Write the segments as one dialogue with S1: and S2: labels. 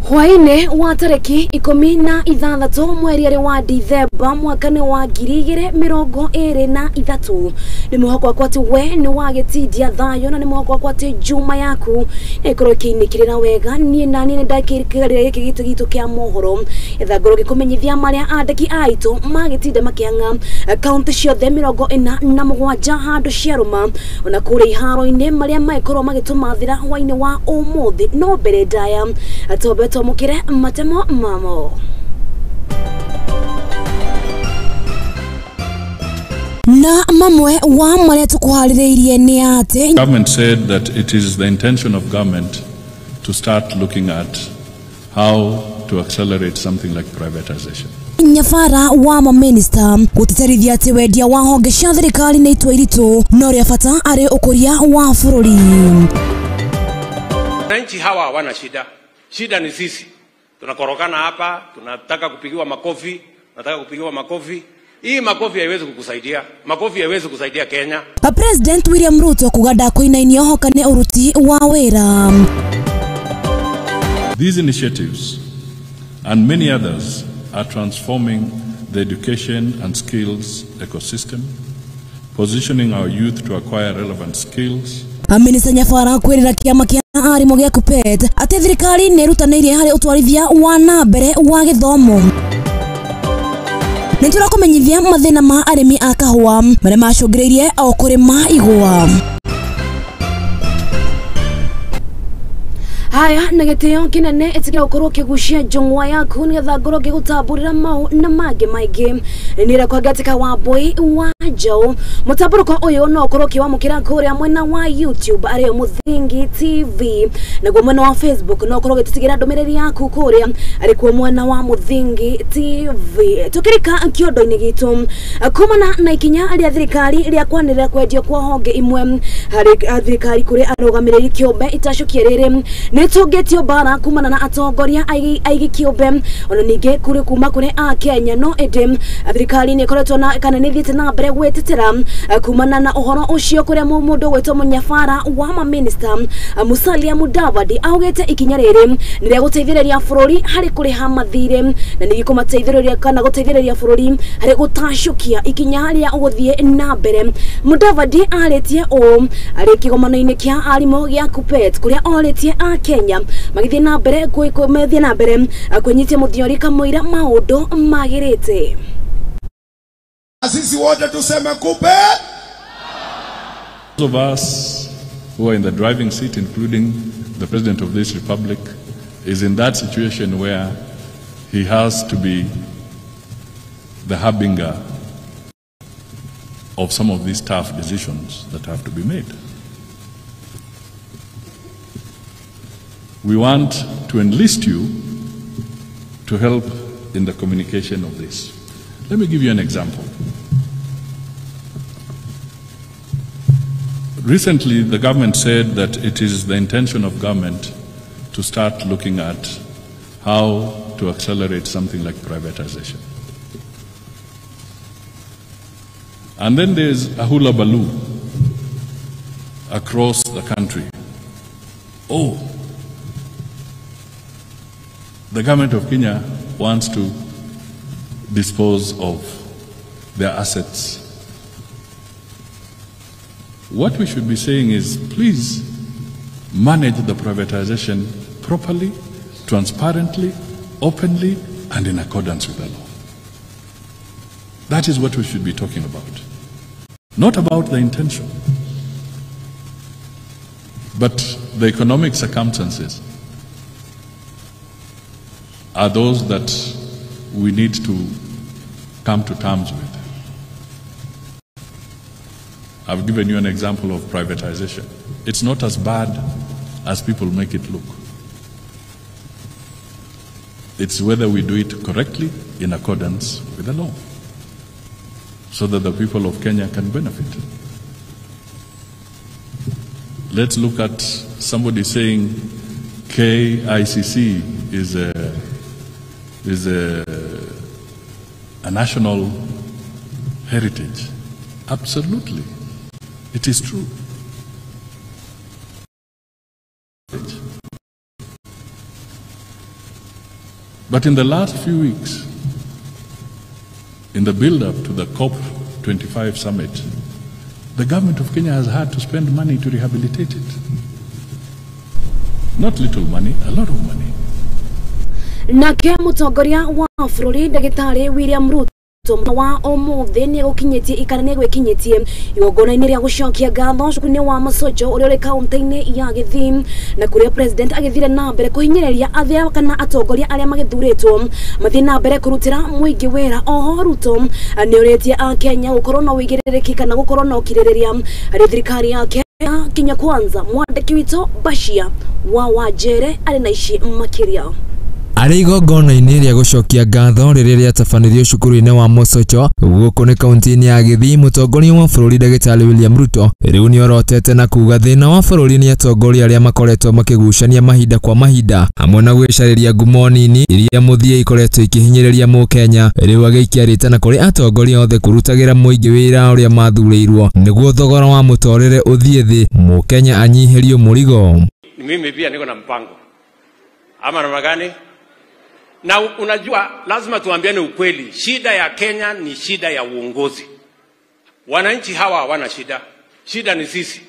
S1: Hwaine wa tariki 16 mweri wa Dithemba mwaka ni wa 2023 ni muhoko wakwa ati we ni wagĩtindia thayo na ni muhoko wakwa ati juma yaku ĩkorwo ĩkĩinĩkĩrĩra wega niĩ na niĩ nĩndakĩrĩra gĩkĩ gĩtũ gitũ kĩa mohoro etha ngorwo ngĩkũmenyithia marĩa andĩki aitũ magĩtinda makĩhang'a kaunti ciothe 47 handũ ciarũma ona kũrĩa iharo-inĩ marĩa magĩkorwo magĩtũmathĩra hwainĩ wa ũmũthĩ no mbere ndaya atombe tomukire matemo mamo. Na mamwe wa marĩa tukuharĩrĩirie nĩ atĩ
S2: government said that it is the intention of government to start looking at how to accelerate something like privatization.
S1: Nyabara wa maminista gũtĩtĩrithia atĩ wendia wa honge cia thirikari nĩ itua iritũ no rĩa bata arĩ ũkũria wa bũrũri.
S3: Wananchi hawa hawana shida. Shida ni sisi. Tunakorokana hapa, tunataka kupigiwa makofi, tunataka kupigiwa makofi. Hii makofi haiwezi kukusaidia. Makofi haiwezi kusaidia Kenya.
S1: President William Ruto kuganda kuinainio hoka nĩ ũruti wa wĩra.
S2: These initiatives and many others are transforming the education and skills ecosystem, positioning our youth to acquire relevant skills.
S1: Minista Nyabara kwĩrĩra kĩama kĩa arimũ gĩa KUPPET atĩ thirikari nĩ ĩrutanĩirie harĩ ũtwarithia wa na mbere wa gĩthomo. Nĩ tũrakũmenyithia mathĩna ma arĩmi a kahũa marĩa macũngĩrĩirie o kũrĩma igwa. Haya na gĩtĩo kĩnene ĩtigĩra gũkorwo ũkĩgucia njũng'wa yaku nĩgetha ngorwo ngĩgũtambũrĩra mau na mangĩ maingĩ. Nĩ kwangatika wa Mbui wa Njaũ. Mũtambũrũko ũyũ no ũkorwo ũkĩwamũkĩra kũrĩa mwena wa YouTube arĩyo Mũthingi TV, naguo mwena wa Facebook no ũkorwo ũgĩtũtigĩra ndũmĩrĩri yaku kũrĩa arĩ kuo mwena wa Mũthingi TV. Tũkĩrika kĩondo-inĩ gitũ kumana na ikinya rĩa thirikari rĩa kwanĩrĩra kwendio kwa honge imwe harĩ thirikari kũrĩ arũgamĩrĩri kĩũmbe itacũkie rĩrĩ nĩtũngĩtio mbara kumana na atongoria aigi kĩũmbe ona ningĩ kũrĩ kuma kũrĩ a Kenya no ĩndĩ thirikari nĩ ĩkoretwo na kana nĩ ĩthiĩte na mbere gwĩtetera kumana na ũhoro ũcio kũrĩa mũndũ gwĩtwo Mũnyabara wa maminista Musalia Mudavadi augĩte ikinya rĩrĩ nĩ rĩa gũteithĩrĩria bũrũri harĩ kũrĩha mathirĩ na ningĩ kũmateithĩrĩria kana gũteithĩrĩria bũrũri harĩ gũtacũkia ikinya rĩa gũthiĩ na mbere. Mudavadi arĩtie ũũ arĩ kĩgomano-inĩ kĩa arimũ gĩa KUPPET kũrĩa orĩtie a Kenya magĩthiĩ na mbere kwĩmethiĩ na mbere kwĩnyitia mũthiori kamũira maũndũ magĩrĩte.
S4: Sisi wote tuseme KUPPET.
S2: Those of us who are in the driving seat, including the President of this republic, is in that situation where he has to be the harbinger of some of these tough decisions that have to be made. We want to enlist you to help in the communication of this. Let me give you an example. Recently, the government said that it is the intention of government to start looking at how to accelerate something like privatization. And then there's a hula baloo across the country. Oh, the government of Kenya wants to dispose of their assets. What we should be saying is, please manage the privatization properly, transparently, openly, and in accordance with the law. That is what we should be talking about. Not about the intention, but the economic circumstances are those that we need to come to terms with. I've given you an example of privatization. It's not as bad as people make it look. It's whether we do it correctly in accordance with the law, so that the people of Kenya can benefit. Let's look at somebody saying KICC is a national heritage. Absolutely. It is true. But in the last few weeks, in the build-up to the COP25 summit, the government of Kenya has had to spend money to rehabilitate it. Not little money, a lot of money.
S1: Nake mutongoria wa bũrũri ndagĩtarĩ William Ruto wa ũmũthĩ nĩ gũkinyĩtie ikara nĩ gwĩkinyĩtie igongona-inĩ rĩa gũcokia ngatho cukuru-inĩ wa Masojo ũrĩa ũrĩ kaunti-inĩ ya Gĩthii, na kũrĩa president agĩthire na mbere kũhinyĩrĩria athĩa kana atongoria arĩa magĩthurĩtwo mathiĩ na mbere kũrutĩra mũingĩ wĩra. Oho Ruto nĩ ũrĩtie akenya gũkorwo na ũigĩrĩrĩki kana gũkorwo na ũkirĩrĩria harĩ thirikari yake Kenya Kwanza. Mwandĩki witũ Bashia wa Wanjere arĩ na ici makĩria.
S5: Arĩ igongona-inĩ rĩa gũcokia ngatho rĩrĩa rĩatabanirio cukuru-inĩ wa Mosocho gũkũ nĩ kaunti-inĩ ya Gĩthii, mũtongoria wa bũrũri ndagĩtarĩ William Ruto rĩu nĩorotete na kuga thĩna wa bũrũri nĩ atongoria arĩa makoretwo makĩgucania mahinda kwa mahinda hamwe na gwĩcarĩria ngumo nini iria mũthia ikoretwo ikĩhinyĩrĩria mũkenya. Rĩu agĩikia rĩtana kũrĩ atongoria othe kũrutagĩra mũingĩ wĩra ũrĩa mathurĩirwo nĩguo thogora wa mũtũrĩre ũthiĩ thĩ, mũkenya anyihĩrio mũrigo.
S3: Mimi pia niko na mpango ama namna gani? Na unajua lazima tuambiane ukweli, shida ya Kenya ni shida ya uongozi. Wananchi hawa hawana shida. Shida ni sisi.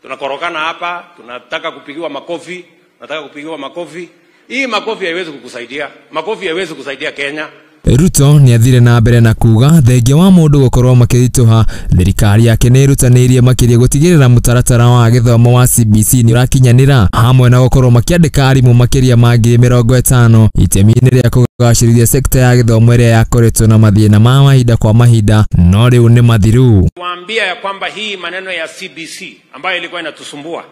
S3: Tunakorokana hapa, tunataka kupigiwa makofi, tunataka kupigiwa makofi. Hii makofi haiwezi kukusaidia. Makofi haiwezi kusaidia Kenya.
S5: Ruto nĩathire na mbere na kuga thengia wa mũndũ gũkorwo makĩritũha, thirikari yake nĩĩrutanĩirie makĩria gũtigĩrĩra mũtaratara wa gĩthomo wa CBC nĩũrakinyanĩra hamwe na gũkorwo makĩandĩka arimũ makĩria ma 50,000 itemi-inĩ rĩa kũgacĩrithia sekta ya gĩthomo ĩrĩa yakoretwo na mathĩna ma mahinda kwa mahinda no rĩu nĩ mathiru.
S3: Waambia ya kwamba hii maneno ya CBC ambayo ilikuwa inatusumbua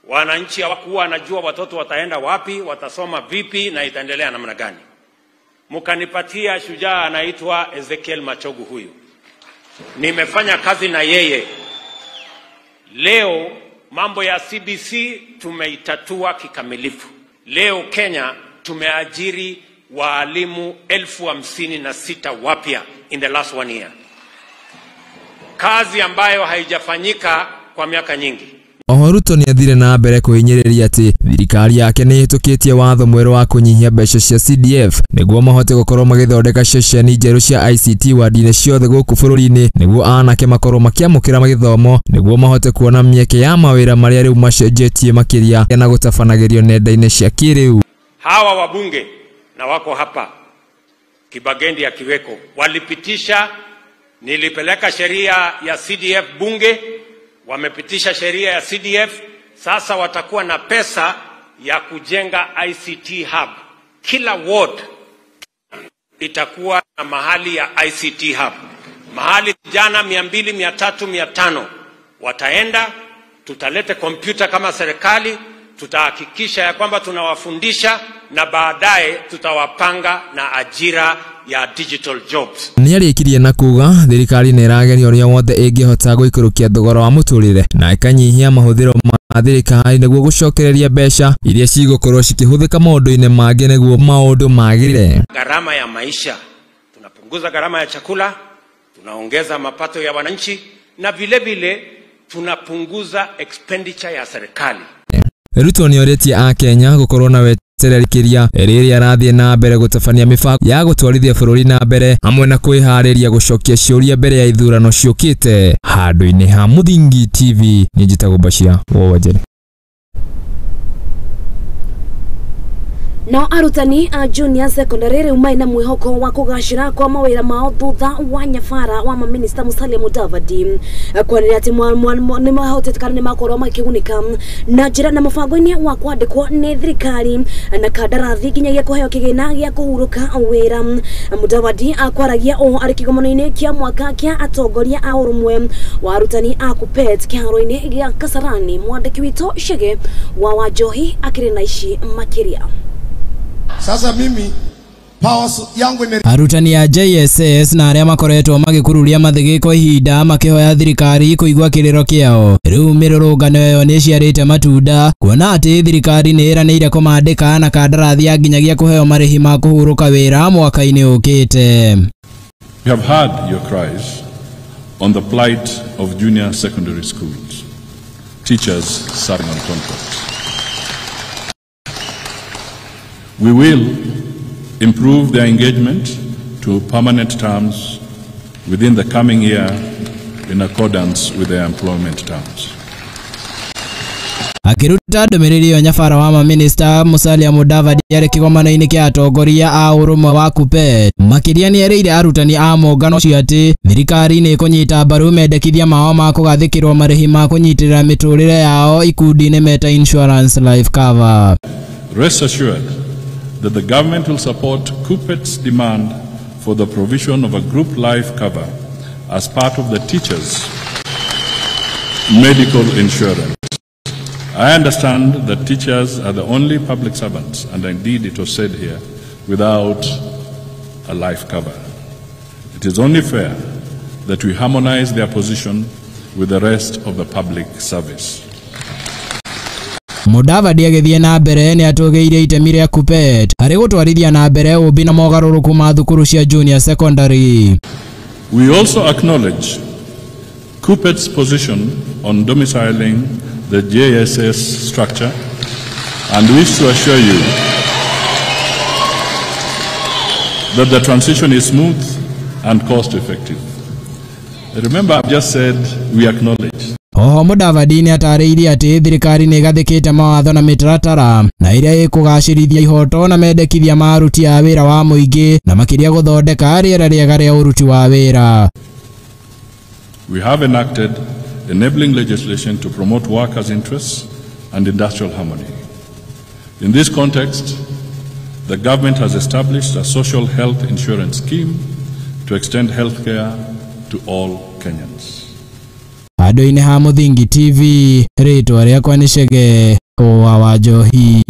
S3: wananchi, hawakuwa wanajua watoto wataenda wapi, watasoma vipi na itaendelea namna gani. Mukanipatia shujaa anaitwa Ezekiel Machogu huyu. Nimefanya kazi na yeye. Leo mambo ya CBC tumeitatua kikamilifu. Leo Kenya tumeajiri waalimu 56,000 wapya in the last 1 year. Kazi ambayo haijafanyika kwa miaka nyingi.
S5: Oho Ruto nĩathire na mbere kũhinyĩrĩria atĩ thirikari yake nĩĩhĩtũkĩtie watho mwerũ wa kũnyihia mbeca cia CDF nĩguo mahote gũkorwo magĩthondeka ceceni njerũ cia ICT ward-inĩ ciothe gũkũ bũrũri-inĩ nĩguo anake makorwo makĩamũkĩra gĩthomo nĩguo mahote kuona mĩeke ya mawĩra marĩa rĩu macenjetie makĩria na gũtabanagĩrio nenda-inĩ cia kĩrĩu.
S3: Hawa wabunge na wako hapa Kibagendi akiweko walipitisha, nilipeleka sheria ya CDF bunge, wamepitisha sheria ya CDF. Sasa watakuwa na pesa ya kujenga ICT hub. Kila ward itakuwa na mahali ya ICT hub, mahali vijana 200, 300, 500 wataenda. Tutalete kompyuta kama serikali, tutahakikisha ya kwamba tunawafundisha na baadaye tutawapanga na ajira ya digital jobs.
S5: Nĩarĩkirie na kuga thirikari nĩĩrageria ũrĩa wothe ĩngĩhota gũikũrũkia thogora wa mũtũrĩre na ĩkanyihia mahũthĩro ma thirikari nĩguo gũcokereria mbeca iria cigũkorwo cikĩhũthĩka maũndũ-inĩ mangĩ nĩguo maũndũ magĩrĩre.
S3: Gharama ya maisha, tunapunguza gharama ya chakula, tunaongeza mapato ya wananchi na vile vile tunapunguza expenditure ya serikali.
S5: Ruto nĩorĩtie akenya gũkorwo na wetereri rĩrĩa arathiĩ na mbere gũtabania mĩbango ya gũtwarithia bũrũri na mbere hamwe na kwĩharĩria gũcokia ciũria mbere ya ithurano ciũkĩte. Handũ-inĩ ha Mũthingi TV niĩ njĩtagwo Bashia wa Wanjere.
S1: No arutani a junior secondary rĩu marĩ na mwĩhoko wa kũgacĩra kwa mawĩra mao thutha wa nyabara wa maminista Musalia Mudavadi kwanĩrĩra atĩ nĩmahotete kana nĩmakorwo makĩgunĩka na njĩra na mũbango-inĩ wa kwandĩkwo nĩ thirikari na kandarathi nginyagia kũheo kĩgĩna gĩa kũhurũka wĩra. Mudavadi akwaragia ũũ arĩ kĩgomano-inĩ kĩa mwaka kĩa atongoria a ũrũmwe wa arutani a KUPPET kĩharo-inĩ gĩa Kasarani. Mwandĩki witũ Chege wa Wanjohi akĩrĩ na ici makĩria.
S4: Sasa mimi power yangu ime
S6: Arutani a JSS na arĩa makoretwo magĩkururia mathĩgĩ kwa ihinda makĩhoya thirikari kũigua kĩrĩro kĩao. Rĩu mĩrũrũngano ĩyo nĩĩciarĩte matunda kuona atĩ thirikari nĩĩranĩire kũmandĩka na kandarathi ya nginyagia kũheo marĩhi ma kũhurũka wĩra mwaka-inĩ ũkĩte.
S2: We have heard your cries on the plight of junior secondary schools, teachers serving on contract. We will improve their engagement to permanent terms within the coming year in accordance with their employment terms.
S6: Akiruta ndũmĩrĩri ĩyo nyabara wa maminista Musalia Mudavadi arĩ kĩgomano-inĩ kĩa atongoria a ũrũmwe wa KUPPET makĩria nĩerĩire arutani a mũngano ũcio atĩ thirikari nĩ ĩkũnyita mbaru mendekithia mao ma kũgathĩkĩrwo marĩhi ma kũnyitĩrĩra mĩtũrĩre yao ikundi-inĩ meta insurance life cover.
S2: Rest assured that the government will support KUPPET's demand for the provision of a group life cover as part of the teachers' medical insurance. I understand that teachers are the only public servants, and indeed it was said here, without a life cover. It is only fair that we harmonize their position with the rest of the public service.
S6: Mudavadi agĩthiĩ na mbere nĩ atũgĩirie itemi rĩa KUPPET harĩ gũtwarithia na mbere ũmbi na mogarũrũku ma thukuru cia junior secondary.
S2: We also acknowledge KUPPET's position on domiciling the JSS structure and wish to assure you that the transition is smooth and cost effective. Remember, I've just said we acknowledge.
S6: Oho Mudavadi nĩ atarĩirie atĩ thirikari nĩ ĩgathĩkĩte mawatho na mĩtaratara na ĩrĩa ĩkũgacĩrithia ihoto na mendekithia ma aruti a wĩra wa mũingĩ na makĩria gũthondeka rĩera rĩega rĩa ũruti wa wĩra.
S2: We have enacted enabling legislation to promote workers' interests and industrial harmony. In this context, the government has established a social health insurance scheme to extend healthcare to all Kenyans.
S6: Handũ-inĩ ha Mũthingi TV, rĩtwa rĩakwa nĩ Chege wa Njohi.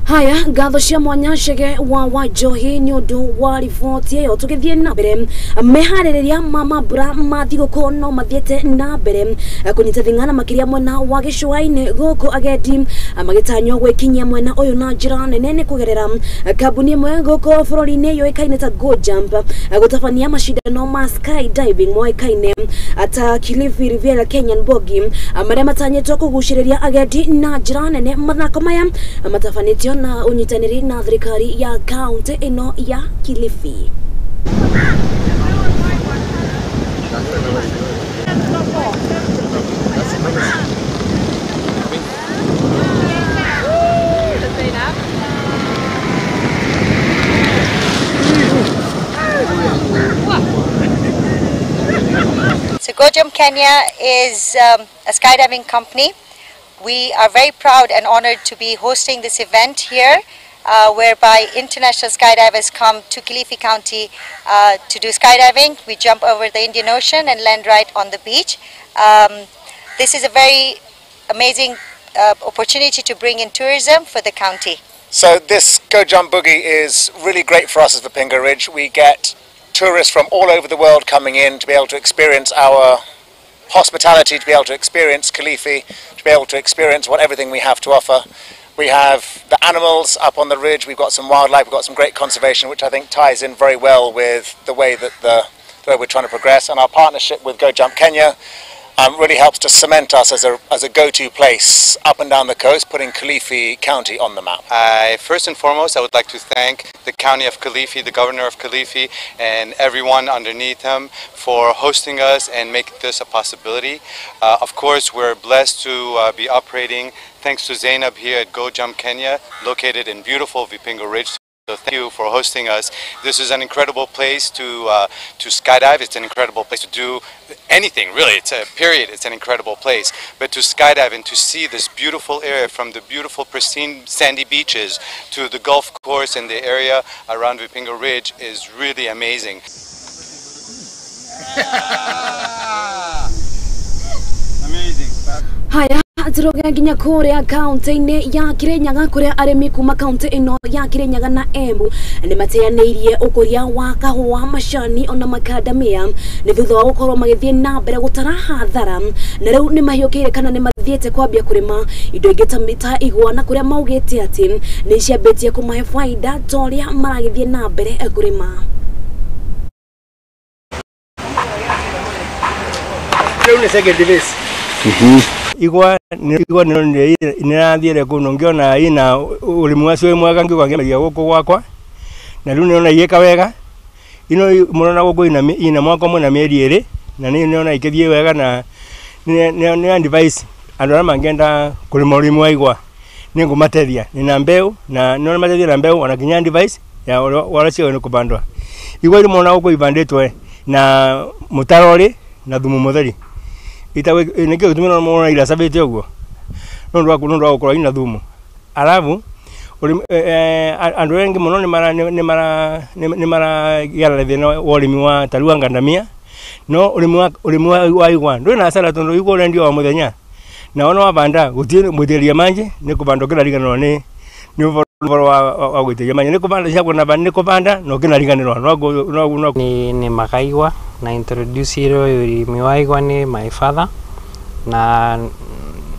S1: Haya, ngatho cia mwanya Chege wa Wanjohi nĩ ũndũ wa riboti ĩyo. Tũgĩthiĩ na mbere, meharĩrĩria ma mambura ma thigũkũ no mathiĩte na mbere kũnyita thing'ana makĩria mwena wa gĩcũa-inĩ gũkũ agendi magĩtanywo gwĩkinyia mwena ũyũ na njĩra nene nĩ kũgerera kambuni ĩmwe gũkũ bũrũri-inĩ yũĩkaine ta Go Jump gũtabania macindano ma skydiving moĩkaine ta Kilifi Riviera Kenyan Bogi marĩa matanyĩtwo kũgucĩrĩria agendi na njĩra nene. Mathako maya matabanĩtio na unyitanĩri na thirikari ya kaunti ĩno ya Kilifi.
S7: So Go Jump Kenya is a skydiving company. We are very proud and honored to be hosting this event here, whereby international skydivers come to Kilifi County to do skydiving. We jump over the Indian Ocean and land right on the beach. This is a very amazing opportunity to bring in tourism for the county.
S8: So this Go Jump Boogie is really great for us as Vipingo Ridge. We get tourists from all over the world coming in to be able to experience our hospitality, to be able to experience Kilifi, to be able to experience what everything we have to offer. We have the animals up on the ridge, we've got some wildlife, we've got some great conservation, which I think ties in very well with the way that the way we're trying to progress. And our partnership with Go Jump Kenya really helps to cement us as a go-to place up and down the coast, putting Kilifi County on the map.
S9: First and foremost, I would like to thank the County of Kilifi, the Governor of Kilifi, and everyone underneath him for hosting us and making this a possibility. Of course, we're blessed to be operating thanks to Zainab here at Go Jump Kenya, located in beautiful Vipingo Ridge. So thank you for hosting us. This is an incredible place to skydive. It's an incredible place to do anything, really. It's a period. It's an incredible place. But to skydive and to see this beautiful area, from the beautiful pristine sandy beaches to the golf course and the area around Vipingo Ridge, is really amazing.
S10: Amazing.
S1: Haya, turoge nginya kuria kaunti-inĩ ya Kirinyaga kuria arĩmi kuma kaunti ĩno ya Kirinyaga na Embu nĩ mateanĩirie ũkũria wa kahũa, macani ona makandamia nĩ thutha wa gũkorwo magĩthiĩ na mbere gũtara hathara, na rĩu nĩ mahiũkĩire kana nĩ mathiĩte kwambia kũrĩma indo ingĩ ta mĩta igwa, na kũrĩa maugĩte atĩ nĩ ciambĩtie kũmahe baida ta ũrĩa maragĩthiĩ na mbere kũrĩma.
S10: Rĩu nĩ second base.
S11: Igwa nĩrathiĩre kũndũ ngĩona ina ũrĩmi wacio wĩ mwega ngĩuga ngĩmeria gũkũ gwakwa na rĩu nĩona igĩka wega ino mũrona gũkũ ina mwaka ũmwe na mĩeri ĩrĩ na nĩ nĩona ikĩthiĩ wega na nĩ advice andũ arĩa mangĩenda kũrĩma ũrĩmi wa igwa nĩngũmateithia nĩna mbeũ na nĩona mateithia na mbeũ ona kinya advice ya ũrĩa ciagĩrĩirwo nĩ kũbandwa. Igwa iria mũrona gũkũ ibandĩtwo na mũtaro na thumu mũtheri nĩkĩo gĩtũmi mũrona iracabĩte ũguo nĩ ũndũ wa gũkorwo ina thumu. Alafu andũ aingĩ mũno nĩ maragĩa na thĩna wa ũrĩmi wa ta rĩu wa ngandamia no ũrĩmi wa igwa ndũrĩ na hasara tondũ igwa ũrendio o mũthenya na ona wabanda gũtirĩ mũitĩrĩria manji nĩ kũbanda ũkĩnariganĩrwo nĩ ũhoro wa gũitĩrĩria manji nĩ kũbanda ciaku nĩ kũbanda na ũkĩnariganĩrwo no
S12: Ni makaigwa na introduce ũrĩmi wa igwa nĩ my father na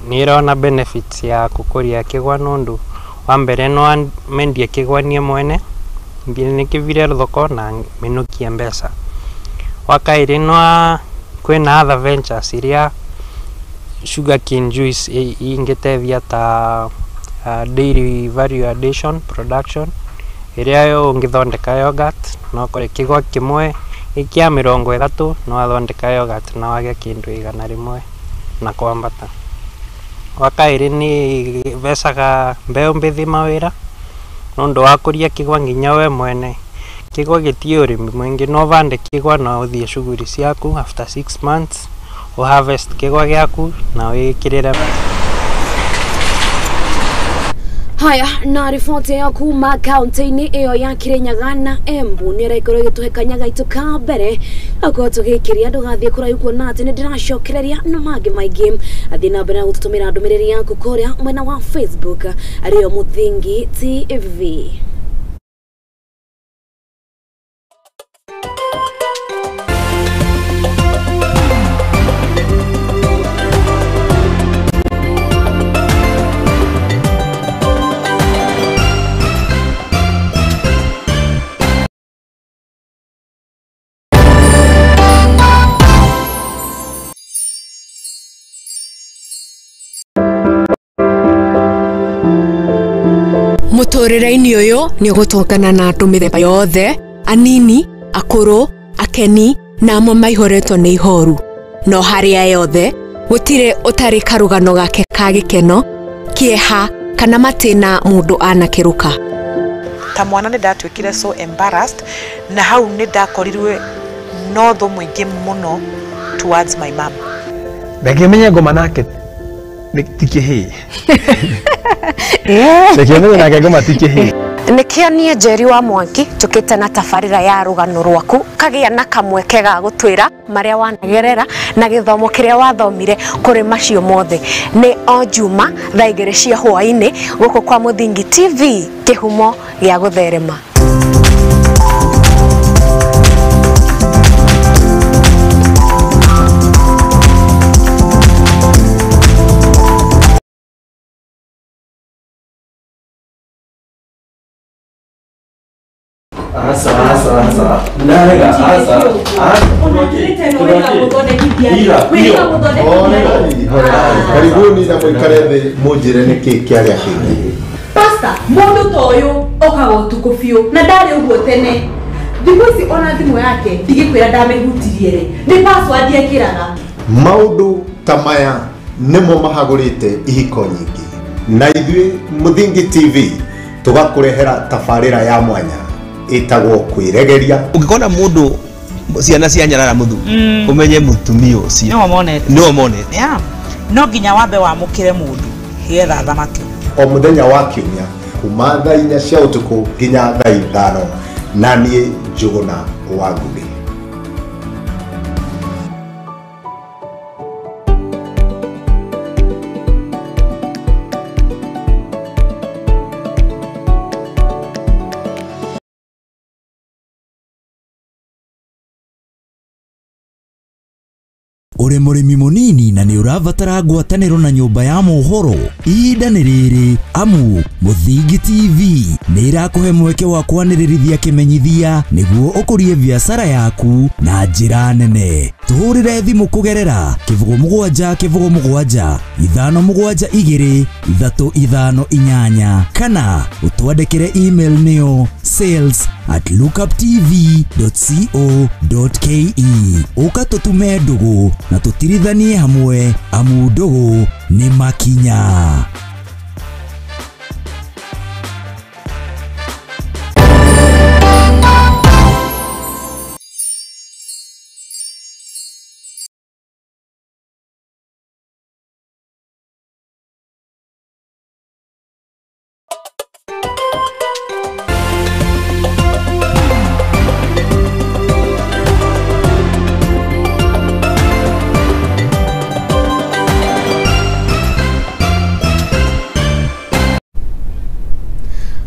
S12: nĩrona benefits ya gũkũria kĩgwa nũndũ wa mbere no mendie kĩgwa niĩ mwene nĩkĩvire thoko na mĩnũkie mbeca. Wa kaĩrĩ no kwĩna other ventures iria sugarcane juice ingĩteithia ta dairy value addition production ĩrĩa yo ũngĩthondeka yogurt no ũkore kĩgwa kĩmwe gĩa 30 no wathondeka yogurt na wage kĩndũ 100 na kwambata. Wa kaĩrĩ nĩ vecaga mbeũ mbĩthĩ mawĩra nũndũ wa kũria kĩgwa nginya we mwene kĩgwa gĩtiĩ ũrĩmi mũingĩ no ũbande kĩgwa na ũthiĩ shughuli ciaku after 6 months ũharvest kĩgwa gĩaku na wĩkĩrĩre.
S1: Haya na riboti ya kuma kaunti-inĩ ĩyo ya Kirinyaga na Embu nĩ ĩraikorwo ĩgĩtũhe kanya gaitũ ka mbere akorwo tũgĩkĩria ndũgathiĩ kũraihu kuona atĩ nĩ ndĩracokereria na mangĩ maingĩ. Athiĩ na mbere na gũtũtũmĩra ndũmĩrĩri yaku kũrĩa mwena wa Facebook arĩyo Mũthingi TV.
S13: Mũtũrĩre-inĩ ũyũ nĩ ũgũtũngana na andũ mĩthemba yothe, anini, akũrũ, akeni na amwe maihũrĩtwo nĩ ihoru. No harĩa yothe gũtirĩ ũtarĩ karũgano gake ka gĩkeno, kĩeha kana matĩna mũndũ anakĩrũka.
S14: Ta mwana nĩ ndatuĩkire so embarrassed na hau nĩ ndakorirwe no thũ mũingĩ mũno towards my mom.
S15: Ndangĩmenya ngoma nake ti kĩhĩĩ. Ndangĩmenya nake ngoma ti kĩhĩĩ.
S13: Nĩkĩo niĩ Njeri wa Mwangi njũkĩte na tabarĩra ya rũgano rwaku kagĩa na kamweke ga gũtwĩra marĩa wanagerera na gĩthomo kĩrĩa wathomire kũrĩ macio mothe. Nĩ o Juma thaa 2 cia hwaĩ-inĩ gũkũ kwa Mũthingi TV, kĩhumo gĩa gũtherema.
S4: Karibuni na mũikare thĩ mũnjĩre nĩkĩ kĩarĩa kĩngĩ.
S16: Pastor, mũndũ ta ũyũ okaga ũtukũ biũ na ndarĩ ũguo tene. Thikũ ici ona thimũ yake ndigĩkwĩra ndamĩhutirie rĩ, nĩ password ekĩraga.
S4: Maũndũ ta maya nĩmo mahagũrĩte ihiko nyingĩ na ithuĩ Mũthingi TV tũgakũrehera tabarĩra ya mwanya ĩtagwo kwĩregeria.
S17: Ũngĩkona mũndũ ciana cia nyarara mũthuri ũmenye mũtumia ũcio nĩwe monete.
S14: No nginya wambe wamũkĩre mũndũ getha thamaki.
S4: O mũthenya wa kiumia kuma thaa 4 cia ũtukũ nginya thaa 5 na niĩ Njũgũna wa Ngũgĩ.
S18: Ũrĩ mũrĩmi mũnini na nĩ ũrabatara ngwatanĩro na nyũmba ya mohoro, ihinda nĩ rĩrĩ amu Mũthingi TV nĩ ĩrakũhe mweke wa kwanĩrĩrithia kĩmenyithia nĩguo ũkũrie biacara yaku na njĩra nene. Tũhũrĩre thimũ kũgerera 07 07 572 358 kana ũtwandĩkĩre email nĩyo sales@lookuptv.co.ke. Ũka tũtume ndũgũ na tũtirithanie hamwe amu ndũgũ nĩ makinya.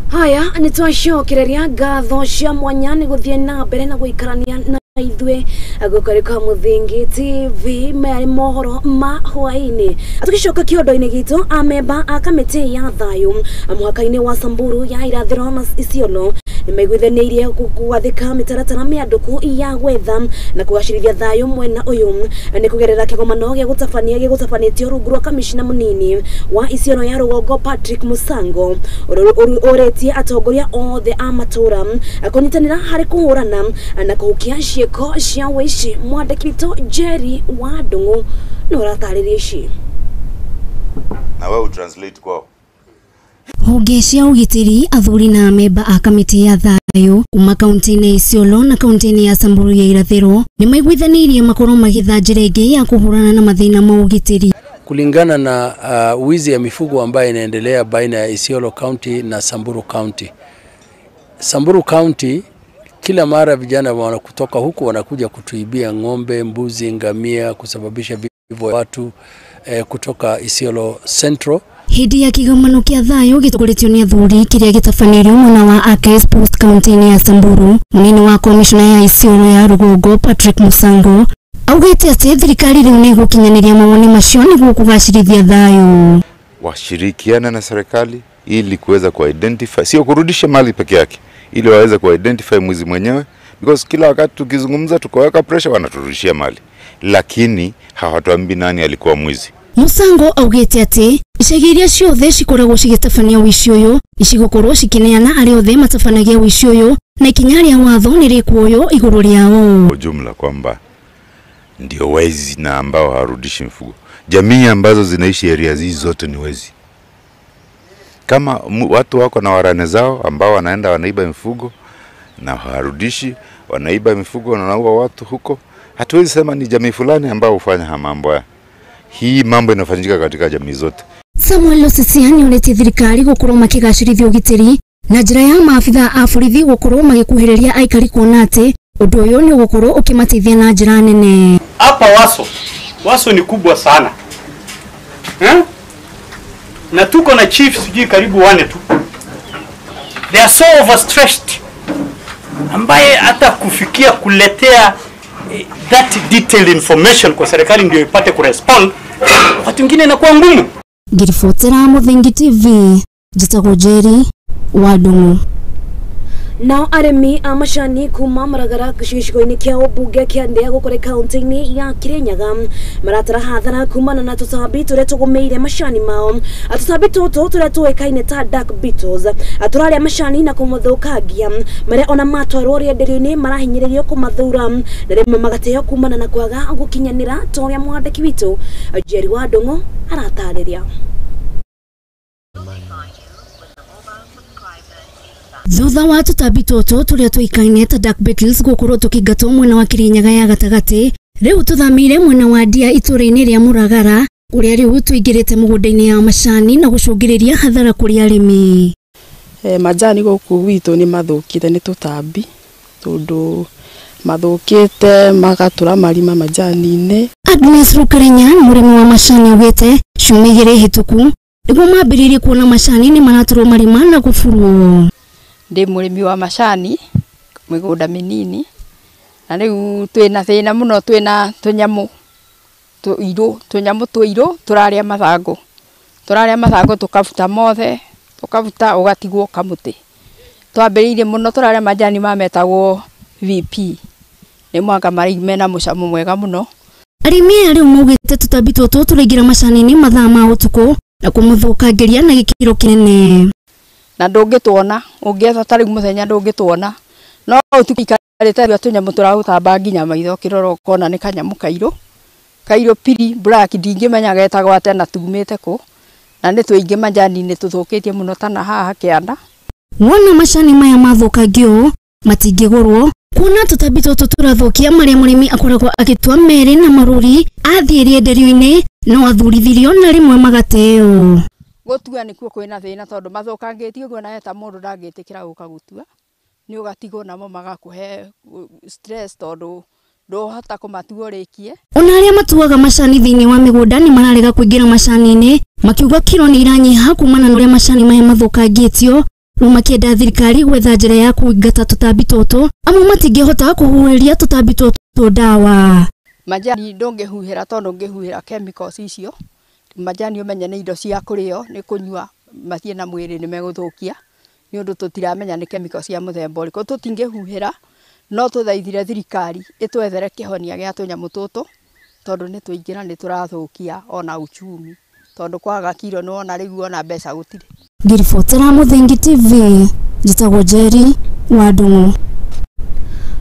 S1: Haya nĩ twacokereria ngatho cia mwanya nĩ gũthiĩ na mbere na gũikarania na ithuĩ gũkũ kwa Mũthingi TV maya nĩ mohoro ma hwaĩ-inĩ. Tũgĩcoka kĩondo-inĩ gitũ, amemba a kamĩtĩ ya thayũ mũhaka-inĩ wa Samburu ya irathĩro na Isiolo nĩmaiguithanĩirie gwathĩka mĩtaratara mĩandũku ya gwetha na kũgacĩrithia thayũ mwena ũyũ nĩ kũgerera kĩgomano gĩa gũtabania gĩgũtabanĩtio rungu rwa kamishna mũnini wa Isiolo ya rũgongo Patrick Musango ũrĩtie atongoria othe a matũra kũnyitanĩra harĩ kũhũrana na kũhukia ciĩko cia ũici. Mwandĩki witũ Jerry wa Ndung'u nĩ ũratarĩria ici.
S19: Na wewe utranslate kwao.
S20: Honge cia ũgitĩri athuri na amemba a kamĩtĩ ya thayũ kuma kaunti-inĩ ya Isiolo na kaunti-inĩ ya Samburu ya irathĩro nĩ maiguithanĩirie makorwo magĩetha njĩra ĩngĩ ya kũhũrana na mathĩna ma ũgitĩri.
S21: Kulingana na wizi ya mifugo ambayo inaendelea baina ya Isiolo County na Samburu County. Samburu County kila mara vijana wanakutoka huku wanakuja kutuibia ng'ombe, mbuzi, ngamia, kusababisha vifo watu kutoka Isiolo Central.
S20: Hindi ya kigomano kia thayo gĩtongoretio nĩ athuri kĩrĩa gĩtabanĩirio mwena wa Akes Post kaunti-inĩ ya Samburu, mũnini wa komishona ya Isiolo ya rũgongo Patrick Musango augĩte atĩ thirikari rĩu nĩ ĩgũkinyanĩria mawoni macio nĩguo kũgacĩrithia thayũ.
S19: Washirikiana na serikali ili kuweza kuidentify, sio kurudisha mali peke yake, ili waweze kuidentify mwizi mwenyewe, because kila wakati tukizungumza tukaweka pressure wanaturudishia mali, lakini hawatuambii nani alikuwa mwizi.
S20: Musango augĩte atĩ icagi iria ciothe cikoragwo cigĩtabania ũici ũyũ icigũkorwo cikĩneana arĩa othe matabanagia ũici ũyũ na ikinya rĩa watho nĩ rĩkuoywo igũrũ rĩao.
S19: Kwa jumla kwamba ndio wezi na ambao hawarudishi mifugo. Jamii ambazo zinaishi area hizi zote ni wezi. Kama watu wako na warane zao ambao wanaenda wanaiba mifugo na hawarudishi, wanaiba mifugo na wanaua watu huko, hatuwezi sema ni jamii fulani ambao hufanya mambo haya. Hii mambo inafanyika katika jamii zote.
S20: Samuel Losisiani orĩtie thirikari gũkorwo makĩgacĩrithia ũgitĩri na njĩra ya maabitha a borithi gũkorwo magĩkuhĩrĩria aikari kuona atĩ ũndũ ũyũ nĩ ũgũkorwo ũkĩmateithia na njĩra nene.
S22: Hapa Waso ni kubwa sana. Na tuko na chiefs sijui karibu wane tu. They are so overstretched ambaye hata kufikia kuletea that detailed information kwa serikali ndio ipate kurespond, wakati mwingine inakuwa ngumu.
S20: Ngiribotera Mũthingi TV, njĩtagwo Jerry wa Ndung'u.
S1: Nao arĩmi a macani kuma Maragara gĩcigo-inĩ kĩa ũmbunge kĩa Ndĩa gũkũ kaunti-inĩ ya Kirinyaga maratara hathara kumana na tũtambi tũrĩa tũgũmĩire macani mao. Tũtambi tũtũ tũrĩa tũĩkaine ta dark beetles tũrarĩa macani na kũmathũkangia, marĩa ona matwarwo rĩenderio-inĩ marahinyĩrĩrio kũmathura na rĩmwe magateo kumana na kwaga gũkinyanĩra ta ũrĩa mwandĩki witũ Jerry wa Ndung'u aratarĩria.
S20: Thutha wa tũtambi tũtũ tũrĩa tũĩkaine ta dark beetles gũkorwo tũkĩingatwo mwena wa Kirinyaga ya gatagatĩ, rĩu tũthamĩire mwena wa Ndia itũũra-inĩ rĩa Mũragara kũrĩa rĩu tũingĩrĩte mũgũnda-inĩ ya macani na gũcũngĩrĩria hathara kũrĩ arĩmi.
S23: Majani gũkũ gwitũ nĩ mathũkĩte nĩ tũtambi tondũ mathũkĩte magatũra marima majani-inĩ.
S20: Agnes Rukarenya mũrĩmi wa macani augĩte ciumia igĩrĩ hĩtũku nĩguo mambĩrĩirie kuona macani nĩ maratũrwo marima na gũburwo.
S24: Ndi mũrĩmi wa macani mĩgũnda mĩnini na rĩu twĩna thĩna mũno, twĩna tũnyamũ tũirũ, tũnyamũ tũirũ tũrarĩa mathangũ. Tũrarĩa mathangũ tũkabuta mothe, tũkabuta ũgatigwo kamũtĩ. Twambĩrĩirie mũno tũrarĩa majani mametagwo VP. Nĩ mwanga marĩ mena mũcamo mwega mũno.
S20: Arĩmi aya rĩu maugĩte tũtambi tũtũ tũraingĩra macani-inĩ mathaa ma ũtukũ na kũmathũkangĩria na gĩkĩro kĩnene.
S24: Na ndũngĩtuona, ũngĩetha ta rĩu mũthenya ndũngĩtuona. No ũtukũ ikarĩte tũnyamũ tũragũtamba nginya maitho ũkĩrora ũkona nĩ kanyamũ kairũ. Kairũ piri black ndingĩmenya getagwo atĩa na tumĩte kũ. Na nĩ tũingĩ majani-inĩ tũthũkĩtie mũno ta na haha kĩanda.
S20: Wona macani maya mathũkangio ũũ matingĩgũrwo kuona tũtambi tũtũ tũrathũkia marĩa mũrĩmi akoragwo agĩtua merĩ na marũri athiĩ rĩenderio-inĩ no athurithirio na rĩmwe magateo.
S24: Gũtua nĩkuo kwĩna thĩna tondũ mathũkangĩtie ũguo nawe ta mũndũ ndangĩtĩkĩra gũka gũtua. Nĩ ũgatigwo namo magakũhe stress tondũ ndũhota kũmatua ũrĩkie.
S20: Ona arĩa matuaga macani thĩinĩ wa mĩgũnda nĩ mararega kũingĩra macani-inĩ makiuga kiro nĩ iranyiha kumana na ũrĩa macani maya mathũkangĩtio. Rĩu makĩenda thirikari gwetha njĩra ya kũingata tũtambi tũtũ amwe matingĩhota kũhuhĩria tũtambi tũtũ ndawa.
S24: Majani ndũngĩhuhĩra tondũ ũngĩhuhĩra chemicals icio majani ũmenye nĩ indo cia kũrĩo nĩ kũnyua mathiĩ na mwĩrĩ nĩ megũthũkia nĩ ũndũ tũtiramenya nĩ chemicals cia mũthemba ũrĩkũ. Tũtingĩhuhĩra no tũthaithire thirikari ĩtwethere kĩhonia gĩa tũnyamũ tũtũ tondũ nĩ tũingĩra nĩ tũrathũkia ona uchumi tondũ kwaga kiro nĩ wona rĩu ona mbeca gũtirĩ.
S20: Ngĩribotera Mũthingi TV, njĩtagwo Jerry wa Ndung'u.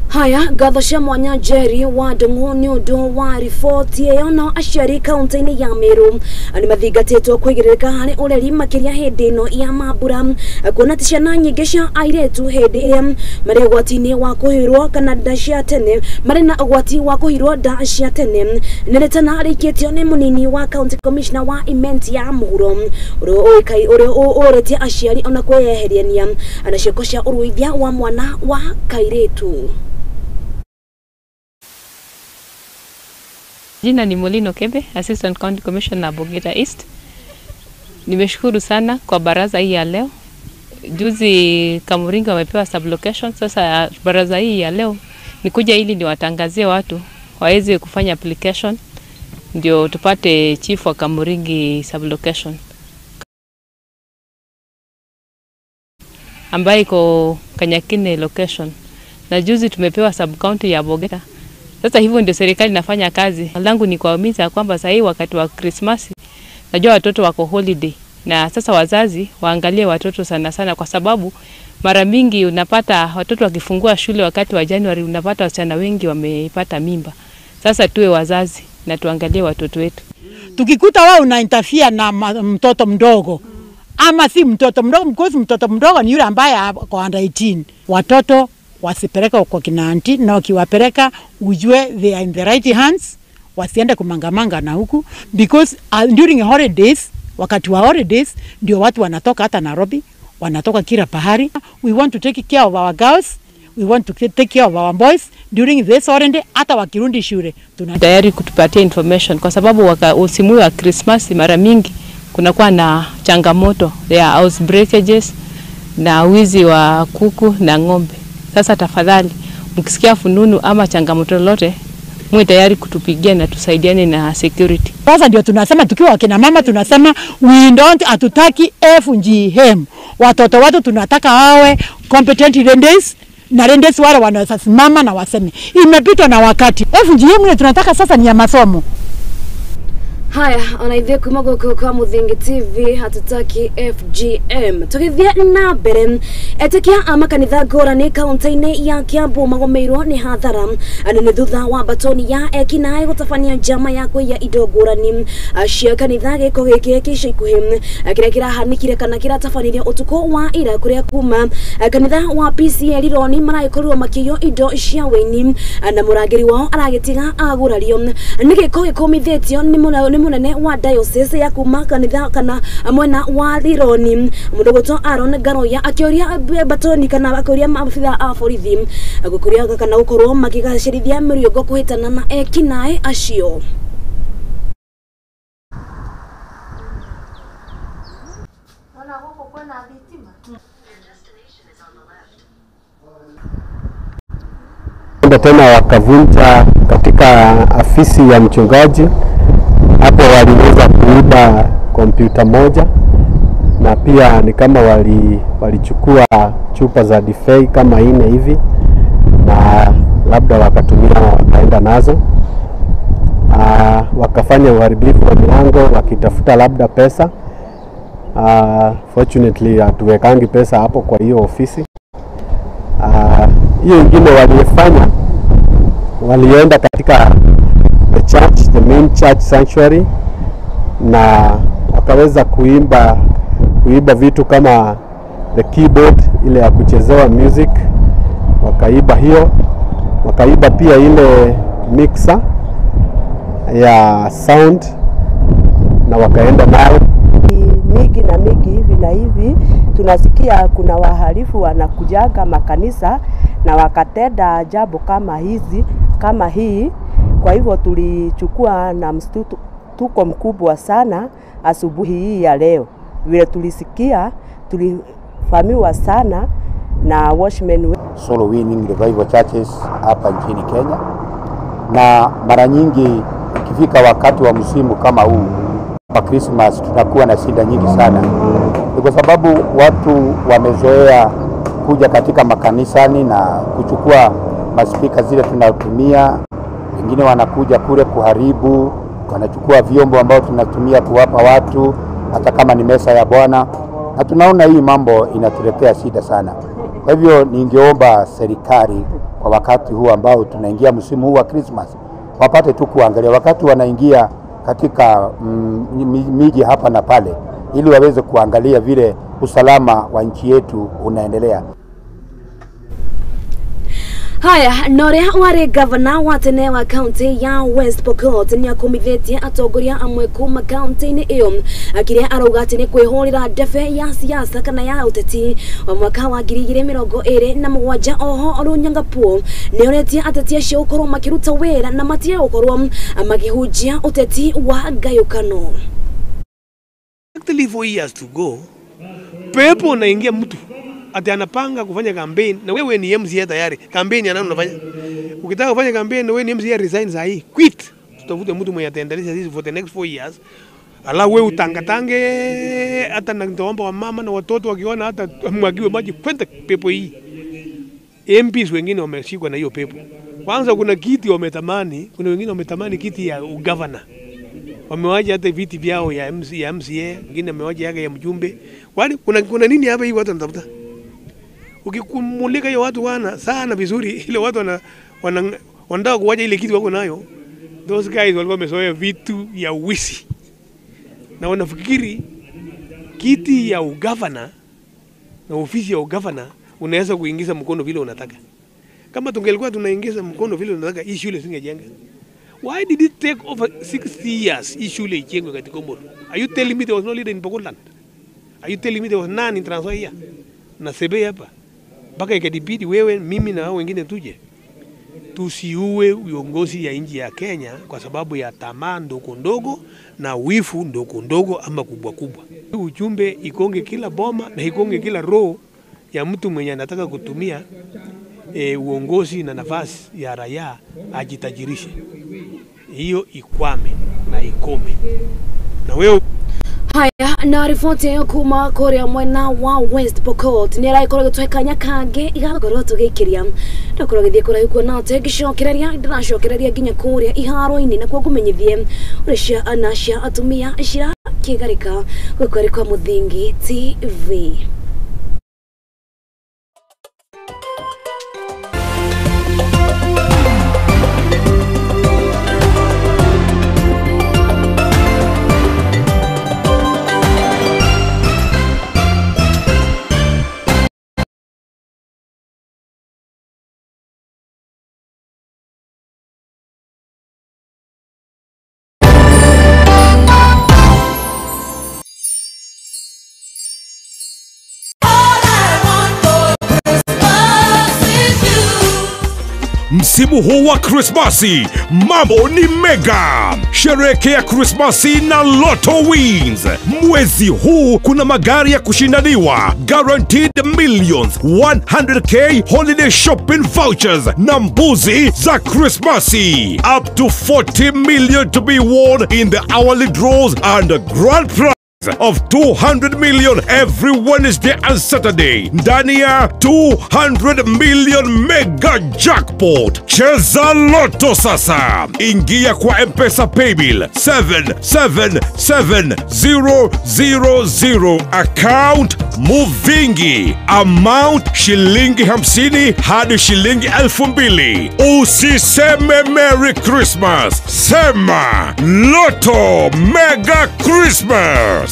S1: Haya, ngatho cia mwanya Jerry wa Ndung'u nĩ ũndũ wa riboti ĩyo. Nao aciari kaunti-inĩ ya Meru nĩ mathingatĩtwo kwĩgirĩrĩka harĩ ũreri makĩria hĩndĩ ĩno ya mambura kuona atĩ ciana nyingĩ cia airĩtu hĩndĩ ĩrĩa marĩ ũgwati-inĩ wa kũhirwo kana nda cia tene marĩ na ũgwati wa kũhirwo nda cia tene. Nĩ rĩtana rĩikĩtio nĩ mũnini wa county commissioner wa Imenti ya mũhuro ũrĩa ũrĩtie aciari ona kwĩyeherania na ciĩko cia ũruithia wa mwana wa kairĩtu.
S2: Jina ni Molino Kebe, Assistant County Commissioner Bogeta East. Nimeshukuru sana kwa baraza hii ya leo. Juzi Kamuringa wamepewa sublocation. Sasa baraza hii ya leo nikuja ili niwatangazie watu waweze kufanya application ndio tupate chief wa Kamuringi sublocation ambaye iko Kanyakine location. Na juzi tumepewa sub county ya Bogeta. Sasa hivyo ndio serikali inafanya kazi. Langu ni kuwahimiza kwamba sasa hii wakati wa Christmas najua watoto wako holiday, na sasa wazazi waangalie watoto sana sana, kwa sababu mara mingi unapata watoto wakifungua shule wakati wa January unapata wasichana wengi wamepata mimba. Sasa tuwe wazazi na tuangalie watoto wetu.
S3: Tukikuta wao una interfere na mtoto mdogo ama si mtoto mdogo, because mtoto mdogo ni yule ambaye ako under 18. Watoto wasipeleka kwa kina auntie, na ukiwapeleka ujue they are in the right hands, wasiende kumangamanga na huku, because during holidays, wakati wa holidays ndio watu wanatoka hata Nairobi, wanatoka kila pahali. We want to take care of our girls, we want to take care of our boys during this holiday, hata wakirundi shule tuna
S2: tayari kutupatia information, kwa sababu usimu wa Christmas mara mingi kunakuwa na changamoto ya house breakages na wizi wa kuku na ng'ombe. Sasa tafadhali mkisikia fununu ama changamoto lolote mwe tayari kutupigia na tusaidiane na security.
S3: Sasa ndio tunasema tukiwa kina mama tunasema we don't, hatutaki FGM. Watoto watu tunataka wawe competent ladies, na ladies wale wanaweza simama na waseme imepitwa na wakati. FGM ile tunataka sasa ni ya masomo.
S1: Haya, ona kuma gũkũ kwa Mũthingi TV hatutaki FGM. Tũgĩthiĩ na mbere, etĩkia a makanitha ngũrani kaunti-inĩ ya Kiambu magomeirwo nĩ hathara nene thutha wa batoni ya ekinaĩ gũtabania njama ya kũiya indo ngũrani cia kanitha. Gĩko gĩkĩ kĩ ica ikuhĩ kĩrĩa kĩrahanĩkire kana kĩratabanirio ũtukũ wa ira kũrĩa kuma kanitha wa PCEA Rironi maragĩkorirwo makĩiywo indo cia wĩini na mũrangĩri wao aragĩtiga agurario. Nĩ gĩko gĩkũmithĩtio nĩ munene wa diocese ya kuma kanitha kana mwena wa Rironi mundu gwitwo Aaron Ngaroya akioria batoni kana akioria maabitha a borithi gukuria kana gukorwo makigacirithia mĩriũngũ kũhĩtana na ekinaĩ acio.
S5: Tena wakavunja katika afisi ya mchungaji Hapo waliweza kuiba kompyuta moja na pia ni kama walichukua chupa za divai kama 4 hivi na labda wakatumia wakaenda nazo. Wakafanya uharibifu wa milango wakitafuta labda pesa. Fortunately hatuwekangi pesa hapo kwa hiyo ofisi. Hiyo ingine walifanya, walienda katika the church, the main church sanctuary, na wakaweza kuiba vitu kama the keyboard ile ya kuchezewa music, wakaiba hiyo, wakaiba pia ile mixer ya sound na wakaenda nayo.
S6: Migi na migi hivi na hivi tunasikia kuna wahalifu wanakujaga makanisa na wakatenda ajabu kama hizi kama hii. Kwa hivyo tulichukua na mshtuko mkubwa sana asubuhi hii ya leo. Vile tulisikia tulifahamiwa sana na watchmen.
S7: Soul Winning Revival Churches hapa nchini Kenya, na mara nyingi ikifika wakati wa msimu kama huu wa Christmas tunakuwa na shida nyingi sana. Ni kwa sababu watu wamezoea kuja katika makanisani na kuchukua maspika zile tunatumia, wengine wanakuja kule kuharibu, wanachukua vyombo ambao tunatumia kuwapa watu, hata kama ni mesa ya Bwana, na tunaona hii mambo inatuletea shida sana. Kwa hivyo ningeomba serikali kwa wakati huu ambao tunaingia msimu huu wa Christmas wapate tu kuangalia wakati wanaingia katika miji hapa na pale, ili waweze kuangalia vile usalama wa nchi yetu unaendelea.
S1: Haya, noria wari gavana wa tene wa kaunti ya West Pokot ni akomithitie atongoria amwe kuma kaunti-ini iyo akiria arauga ati ni kwihurira ndebe ya siasa kana ya uteti wa mwaka wa 2027. Oho Lonyangapuo ni oretie ateti acio gukorwo makiruta wira na matige gukorwo makihunjia uteti wa ngayukano.
S8: Exactly 4 years to go, pepo naingia mtu ati anapanga kufanya campaign na wewe ni MCA tayari. Campaign ya nani unafanya? Ukitaka kufanya campaign na wewe ni MCA, resign saa hii. Quit. Tutafute mtu mwenye ataendeleza sisi for the next 4 years. Ala wewe utangatange hata na nitaomba wa mama na watoto wakiona hata mwagiwe maji kwenda pepo hii. MPs wengine wameshikwa na hiyo pepo. Kwanza kuna kiti wametamani, kuna wengine wametamani kiti ya governor. Wamewaje hata viti vyao ya MCA, wengine wamewaje yake ya mjumbe. Kwani kuna nini hapa hii watu wanatafuta? Ukikumulika hiyo watu wana sana vizuri ile watu wanataka kuwaja ile kitu wako nayo. Those guys walikuwa wamezoea vitu ya wizi. Na wanafikiri kiti ya ugavana na ofisi ya ugavana unaweza kuingiza mkono vile unataka. Kama tungelikuwa tunaingiza mkono vile unataka, hii shule singejenga. Why did it take over 60 years hii shule ijengwe katika Komoro? Are you telling me there was no leader in Pokotland? Are you telling me there was none in Trans Nzoia? Na Sebei hapa. Mpaka ikadibidi wewe, mimi na hao wengine tuje. Tusiue uongozi ya nchi ya Kenya kwa sababu ya tamaa ndogo ndogo na wifu ndogo ndogo ama kubwa kubwa. Ujumbe ikonge kila boma na ikonge kila roho ya mtu mwenye anataka kutumia uongozi na nafasi ya raia ajitajirishe. Hiyo ikwame na ikome. Na wewe.
S1: Haya, na riboti ĩyo kuma kũrĩa mwena wa West Pokot nĩ ĩragĩkorwo ĩgĩtũhe kanya kangĩ igakorwo tũgĩikĩria ndakorwo gĩthiĩ kũraihu kuona atĩ ngĩcokereria ndĩracokereria nginya kũrĩa iharo-inĩ na kuo ngũmenyithie ũrĩa ciana cia atumia cirakĩgarĩka gũkũ arĩ kwa Mũthingi TV.
S9: Msimu huu wa Krismasi, mambo ni mega. Sherehekea Krismasi na Lotto Wins. Mwezi huu kuna magari ya kushindaniwa, guaranteed millions, 100k holiday shopping vouchers na mbuzi za Krismasi. Up to 40 million to be won in the hourly draws and a grand prize of 200 million every Wednesday and Saturday. Ndani ya 200 million mega jackpot. Cheza Lotto sasa. Ingia kwa M-Pesa Paybill 777000, account Muvingi, amount shilingi 50 hadi shilingi 2000. Usiseme Merry Christmas, sema Lotto Mega Christmas.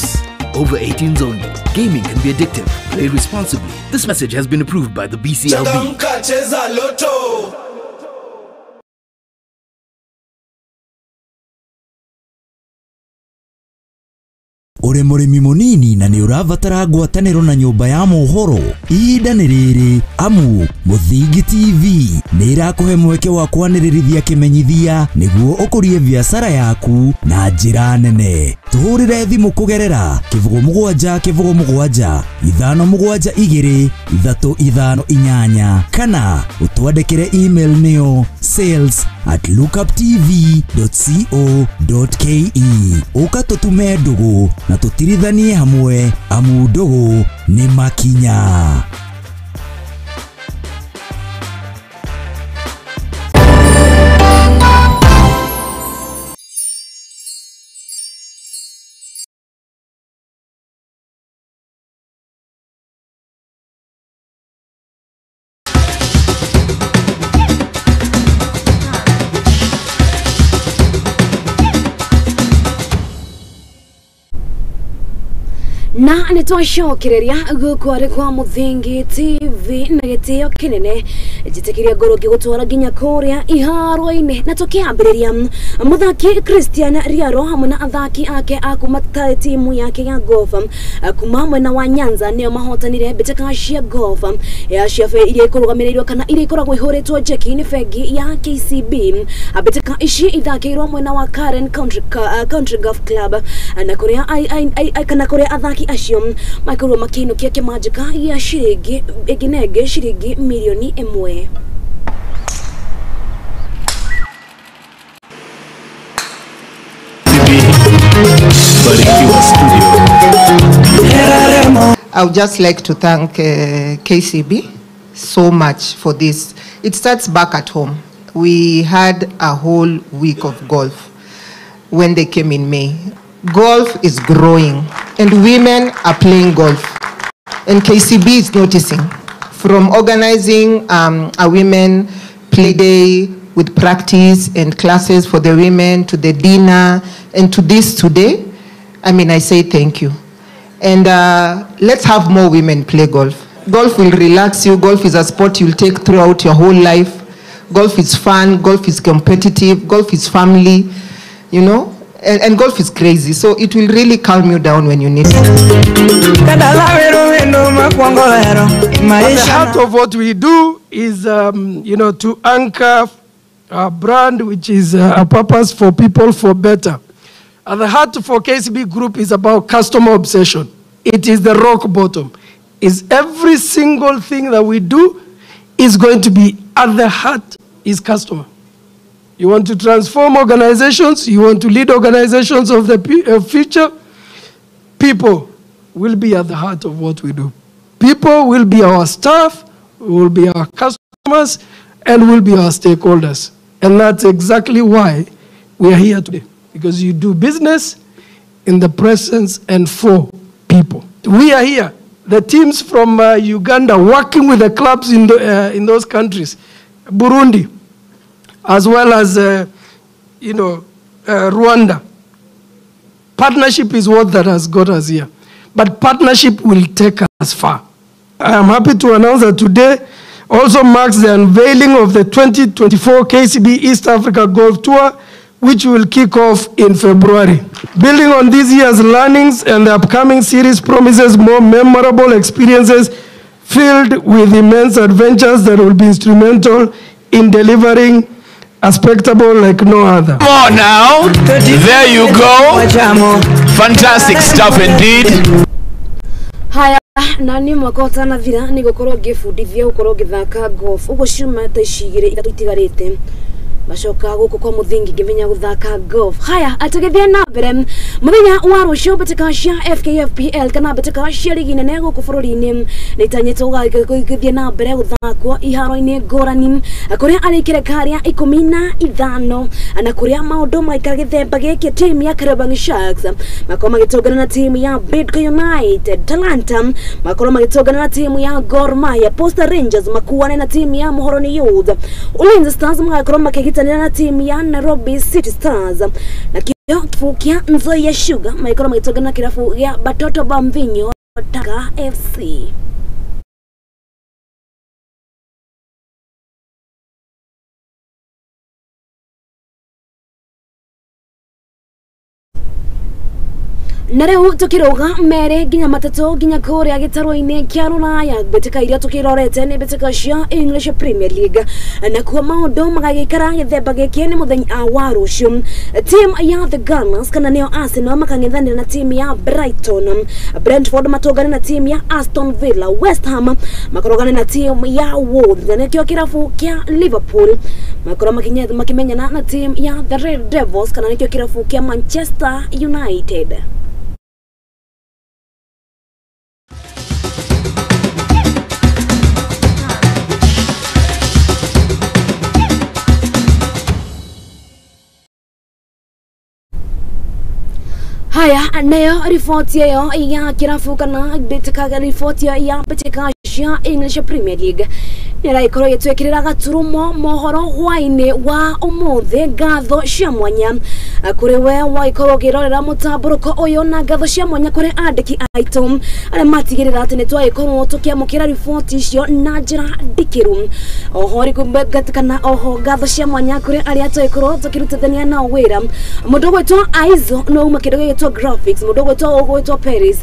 S10: Over 18s only. Gaming can be addictive. Play responsibly. This message has been approved by the BCLB.
S11: Changamka, cheza Lotto.
S18: Uri mũrĩmi mũnini na nĩ ũrabatara ngwatanĩro na nyũmba ya mohoro, ihinda nĩ rĩrĩ, amu Mũthingi TV nĩ ĩrakũhe mweke wa kwanĩrĩrithia kĩmenyithia nĩguo ũkũrie biacara yaku na njĩra nene. Tũhũrĩre thimũ kũgerera 07 07 5 7 2 3 5 8 kana ũtwandĩkĩre email nĩyo sales@lookuptv.co.ke. Ũka tũtume ndũgũ na tũtirithanie hamwe, amu ndũgũ nĩ makinya.
S1: Na nĩ twacokereria gũkũ arĩ kwa Mũthingi TV na gĩtĩo kĩnene njĩtĩkĩria ngorwo ngĩgũtwara nginya kũrĩa iharo-inĩ, na tũkĩambĩrĩria mũthaki Christian Riaro hamwe na athaki ake a kuma timu yake ya golf kuma mwena wa Nyanza nĩo mahotanire mbĩtĩka cia golf ya cia iria ikũrũgamĩrĩirwo kana iria ikoragwo ihũrĩtwo njeki nĩ bengi ya KCB. Mbĩtĩka ici ithakĩirwo mwena wa Karen Country Golf Club na kũrĩa kana kũrĩa athaki acio makorwo makĩinũkia kĩmanjĩka gĩa ciringi ĩngĩ na ĩngĩ ciringi mirioni 1.
S12: I would just like to thank KCB so much for this. It starts back at home. We had a whole week of golf when they came in May. Golf is growing and women are playing golf. And KCB is noticing. From organizing a women play day with practice and classes for the women, to the dinner, and to this today, I mean, I say thank you. And let's have more women play golf. Golf will relax you. Golf is a sport you'll take throughout your whole life. Golf is fun. Golf is competitive. Golf is family, you know. And golf is crazy, so it will really calm you down when you need it.
S25: At the heart of what we do is, you know, to anchor our brand, which is a purpose for people for better. At the heart for KCB Group is about customer obsession. It is the rock bottom. Is every single thing that we do is going to be at the heart is customer. You want to transform organizations, you want to lead organizations of the future, people will be at the heart of what we do. People will be our staff, will be our customers, and will be our stakeholders. And that's exactly why we are here today, because you do business in the presence and for people. We are here, the teams from Uganda, working with the clubs in, in those countries, Burundi, as well as, Rwanda. Partnership is what that has got us here. But partnership will take us far. I am happy to announce that today also marks the unveiling of the 2024 KCB East Africa Golf Tour, which will kick off in February. Building on this year's learnings and the upcoming series promises more memorable experiences filled with immense adventures that will be instrumental in delivering a spectacle like no other.
S11: Come on now. There you go. Fantastic stuff indeed.
S1: Haya, na niĩ mwaka ũtanathira nĩ ngũkorwo ngĩbundithia gũkorwo ngĩthaka golf ũguo ciumia ta ici igĩrĩ ithatũ itigarĩte macoka gũkũ kwa mũthingi ngĩmenya gũthaka golf. Haya, tũgĩthiĩ na mbere mũthenya wa rũciũ mbĩtĩka cia FKFPL kana mbĩtĩka cia rigi nene gũkũ bũrũri-inĩ nĩ itanyĩtwo gũgĩthiĩ na mbere gũthakwo iharo-inĩ ngũrani kũrĩa arĩ ikereka rĩa 15 na kũrĩa maũndũ maikara gĩthemba gĩkĩ timu ya Kariobangi Sharks makorwo magĩtũngana na timu ya Bidco United, Talanta makorwo magĩtũngana na timu ya Gor Mahia, Posta Rangers makuane na timu ya Muhoroni Youth, Ulinzi Stars magakorwo makĩgita na timu ya Nairobi City Stars na kio kirabu kia Nzoia Sugar maikoro magĩtũngana na kirabu gĩa Batoto ba Mvinyo Tanga FC. Na rĩu tũkĩrũga merĩ nginya matatũ nginya kũrĩa gĩtarũ-inĩ kĩa rũraya mbĩtĩka iria tũkĩrorete nĩ mbĩtĩka cia English Premier League na kuo maũndũ magagĩikara gĩthemba gĩkĩ nĩ mũthenya wa rũciũ team ya The Gunners kana nĩo Arsenal makang'ethanĩra na team ya Brighton, Brentford matũngane na team ya Aston Villa, West Ham makorogane na team ya Wolves na nĩkĩo kĩrabu kĩa Liverpool makorwo makĩmenyana na team ya The Red Devils kana nĩkĩo kĩrabu kĩa Manchester United. Haya, nayo riboti ĩyo ya kĩrabu kana mbĩtĩka riboti ya mbĩtĩka cia English Premier League nĩragĩkorwo ĩgĩtwĩkĩrĩra gaturumo mohoro hwaĩ-inĩ wa ũmũthĩ. Ngatho cia mwanya kũrĩ we wagĩkorwo ũkĩrorera mũtambũrũko ũyũ na ngatho cia mwanya kũrĩ andĩki aitũ arĩa matigĩrĩra atĩ nĩtwagĩkorwo tũkĩamũkĩra riboti icio na njĩra ndikĩru. Oho kana oho ngatho cia mwanya kũrĩ arĩa twagĩkorwo tũkĩrutithania nao wĩra, mũndũ ũgwĩtwo Aizo no uma kĩndũ gĩgĩtwo graphics, mũndũ ũgwĩtwo Paris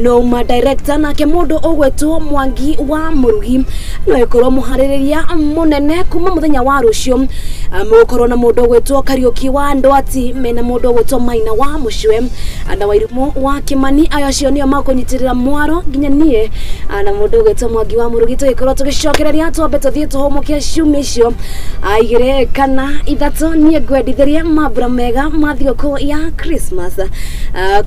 S1: no uma director, nake mũndũ ũgwĩtwo Mwangi wa Mũrugi no ĩkorwo mũharĩrĩria mũnene kuma mũthenya wa rũciũ. Mũgũkorwo na mũndũ ũgwĩtwo Kariũki wa Ndwati mena mũndũ ũgwĩtwo Maina wa Mũcwe na Wairimũ wa Kĩmani. Ayo acio nĩo makũnyitĩrĩra mwaro nginya niĩ na mũndũ ũgwĩtwo Mwangi wa Mũrugi tũgĩkorwo tũgĩcokereria twambe tũthiĩ tũhũmũke ciumia icio 2 kana 3. Niĩ ngwendithĩrie mambura mega ma thigũkũ ya Christmas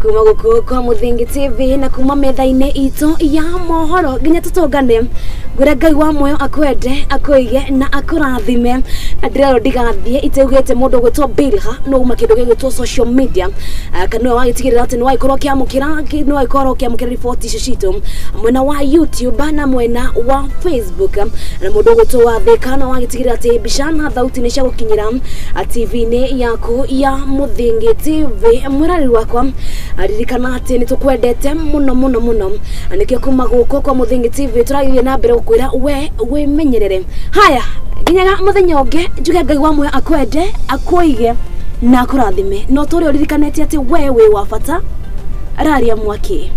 S1: kuma gũkũ kwa Mũthingi TV na kuma metha-inĩ itũ ya mohoro nginya tũtũngane. Ngwĩre Ngai wa muoyo akwende akũige na akũrathime na ndĩrerwo ndigathiĩ iteugĩte mũndũ ũgwĩtwo Bilha no uma kĩndũ gĩgwĩtwo social media kana nĩwe wagĩtigĩrĩra atĩ nĩwagĩkorwo ũkĩamũkĩra nĩwagĩkorwo ũkĩamũkĩra riboti icio citũ mwena wa YouTube na mwena wa Facebook, na mũndũ ũgwĩtwo Wathĩka na wagĩtigĩrĩra atĩ mbica na thauti nĩ cia gũkinyĩra TV-inĩ yaku ya Mũthingi TV. Mwĩroreri wakwa ririkana atĩ nĩ tũkwendete mũno mũno mũno nĩkĩo kuma gũkũ kwa Mũthingi TV tũragĩthiĩ na mbere gũkwĩra we wĩmenyerere. Haya, nginyaga mũthenya ũngĩ njuge Ngai wa muoyo akwende akũige na akũrathime no tũrĩ ũririkanĩte atĩ we wĩ wa bata araria mwaki.